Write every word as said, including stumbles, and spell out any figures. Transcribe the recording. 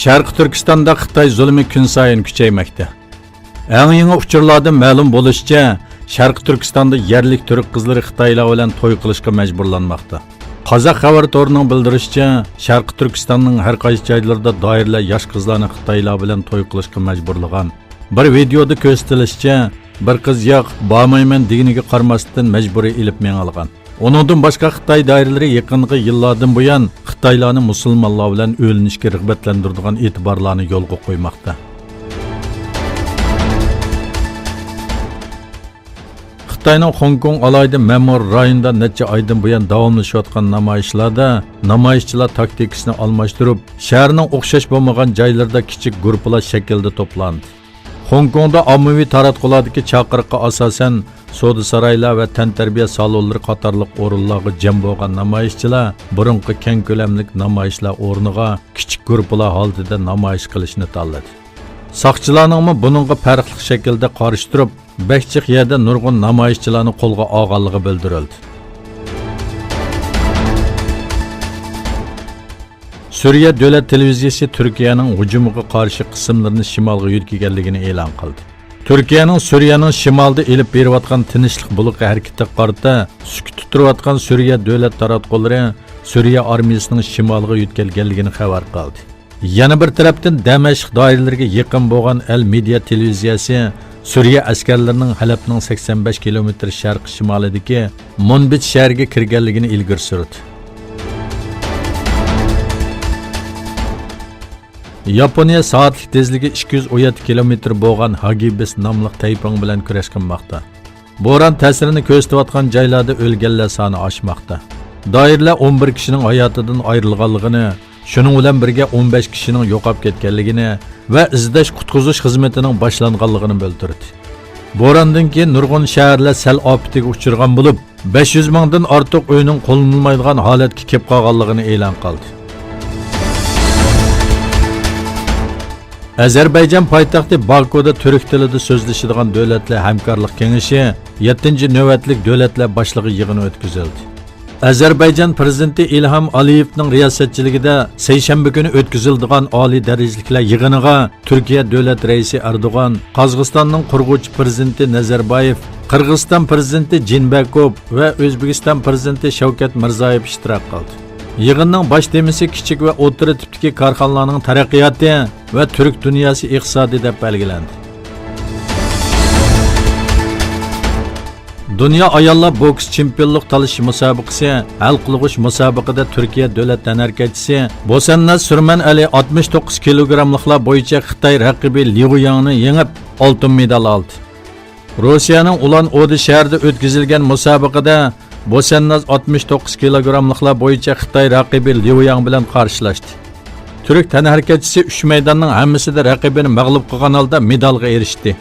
شەرقىي تۈركىستاندا خىتاي زۇلۇمى كۈنسايىن كۈچەيمەكتە. ئەڭ يېڭى ئۇچۇرلاردىن مەلۇم بولۇشىچە، شەرقىي تۈركىستاندا يەرلىك تۈرك قىزلىرى خىتايلار بىلەن توي قىلىشقا مەجبۇرلانماقتا. قازاق خەۋەر تورىنىڭ بىلدۈرۈشىچە، شەرقىي تۈركىستاننىڭ ھەر قايسى جايلىرىدا دائىرىلەر ياش قىزلارنى خىتايلار بىلەن توي قىلىشقا مەجبۇرلىغان. بىر ۋىدېئودا كۆرسىتىلىشىچە، بىر قىز ياق، بارمايمەن دېگىنىگە قارىماستىن مەجبۇرىي ئېلىپ مېڭىلغان. ئۇنىڭدىن باشقا خىتاي دائىرىلىرى يېقىنقى يىللاردىن بۇيان خىتايلارنى مۇسۇلمانلار بىلەن ئۆيلىنىشكە رىغبەتلەندۈرىدىغان ئېتىبارلارنى يولغا قويماقتا. خىتاينىڭ خوڭكوڭ ئالاھىدە مەمۇرىي رايونىدا نەچچە ئايدىن بۇيان داۋاملىشىۋاتقان نامايىشلاردا نامايىشچىلار تاكتىكىسىنى ئالماشتۇرۇپ، شەھەرنىڭ ئوخشاش بولمىغان جايلىرىدا كىچىك گۇرۇپپىلار شەكلىدە توپلاندى. خوڭكوڭدا ئاممىۋى تاراتقۇلاردىكى چاقىرىققا ئاساسەن، سودا سارايلار ۋە تەنتەربىيە سالونلىرى قاتارلىق ئورۇنلارغا جەم بولغان نامايىشچىلار بۇرۇنقى كەڭ كۆلەملىك نامايىشلار ئورنىغا كىچىك گۇرۇپپىلار ھالىتىدە نامايىش قىلىشنى تاللىدى. ساقچىلارنىڭمۇ بۇنىڭغا پەرقلىق شەكىلدە قارشى تۇرۇپ، بەك جىق يەردە نۇرغۇن نامايىشچىلارنى قولغا ئالغانلىقى بىلدۈرۈلدى. سۈرىيە دۆلەت تېلېۋىزىيىسى تۈركىيەنىڭ ھۇجۇمىغا قارشى قىسىملىرىنى شىمالغا يۆتكىگەنلىكىنى ئېلان قىلدى. تۈركىيەنىڭ سۈرىيەنىڭ شىمالىدا ئېلىپ بېرىۋاتقان تىنچلىق بۇلىقى ھەرىكىتىگە قارىتا سۈكۈتتە تۇرۇۋاتقان سۈرىيە دۆلەت تاراتقۇلىرى سۈرىيە ئارمىيىسىنىڭ شىمالغا يۆتكەلگەنلىكىنى خەۋەر قىلدى. يەنە بىر تەرەپتىن، دەمەشق دائىرىلىرىگە يېقىن بولغان ئەل مېدىيا تېلېۋىزىيەسى سۈرىيە ئەسكەرلىرىنىڭ ھەلەبنىڭ سەكسەن بەش كىلومېتىر شەرقىي شىمالىدىكى مۇنبىج شەھىرىگە كىرگەنلىكىنى ئىلگىرى سۈردى. ياپونىيە سائەتلىك تېزلىكى ئىككى يۈز ئون يەتتە كىلومېتىر بولغان ھاگىبىس ناملىق تەيپۇڭ بىلەن كۈرەش قىلماقتا. بوران تەسىرىنى كۆرسىتىۋاتقان جايلاردا ئۆلگەنلەر سانى ئاشماقتا. دائىرىلەر ئون بىر كىشىنىڭ ھاياتىدىن ئايرىلغانلىقىنى، شۇنىڭ بىلەن بىرگە ئون بەش كىشىنىڭ يوقاپ كەتكەنلىكىنى ۋە ئىزدەش قۇتقۇزۇش خىزمىتىنىڭ باشلانغانلىقىنى بىلدۈردى. بوراندىن كېيىن نۇرغۇن شەھەرلەر سەل ئاپىتىگە ئۇچرىغان بولۇپ، بەش يۈز مىڭدىن ئارتۇق ئۆينىڭ قوللىنىلمايدىغان ھالەتكە كېلىپ قالغانلىقىنى ئېلان قىلدى. ئەزەربەيجان پايتەختى باكۇدا تۈرك تىلىدا سۆزلىشىدىغان دۆلەتلەر ھەمكارلىق كېڭىشى يەتتىنچى نۆۋەتلىك دۆلەتلەر باشلىقى يىغىنى ئۆتكۈزۈلدى. ئەزەربەيجان پىرېزىدېنتى ئىلھام ئالىيېۋنىڭ رىياسەتچىلىكىدە سەيشەنبە كۈنى ئۆتكۈزۈلىدىغان ئالىي دەرىجىلىكلەر يىغىنىغا تۈركىيە دۆلەت رەئىسى ئەردوغان، قازاقىستاننىڭ قۇرغۇچى پىرېزىدېنتى نەزەربايېف، قىرغىزىستان پىرېزىدېنتى جىنبەكوف ۋە ئۆزبېكىستان پىرېزىدېنتى شەۋكەت مىرزىيېۋ ئىشتىراك قىلدى. يىغىننىڭ باش تېمىسى كىچىك ۋە ئوتتۇرا تىپتىكى كارخانىلارنىڭ تەرەققىياتى ۋە تۈرك دۇنياسى ئىقتىسادى دەپ بەلگىلەندى. دۇنيا ئاياللار بوكس چېمپىيونلۇق تالىشىش مۇسابىقىسى ھەل قىلغۇچ مۇسابىقىدە تۈركىيە دۆلەت تەنھەرىكەتچىسى بوسەنناز سۈرمەن ئەلى ئاتمىش توققۇز كىلوگراملىقلار بويىچە خىتاي رەقىبى ليۇ ياڭنى يېڭىپ، ئالتۇن مېدال ئالدى. روسىيەنىڭ ئۇلان ئۇدې شەھىرىدە ئۆتكۈزۈلگەن مۇسابىقىدە بوسەنناز ئاتمىش توققۇز كىلوگراملىقلار بويىچە خىتاي رەقىبى ليۇ ياڭ بىلەن قارشىلاشتى. تۈرك تەنھەرىكەتچىسى ئۈچ مەيداننىڭ ھەممىسىدە رەقىبىنى مەغلۇپ قىلغان ھالدا مېدالغا ئېرىشتى.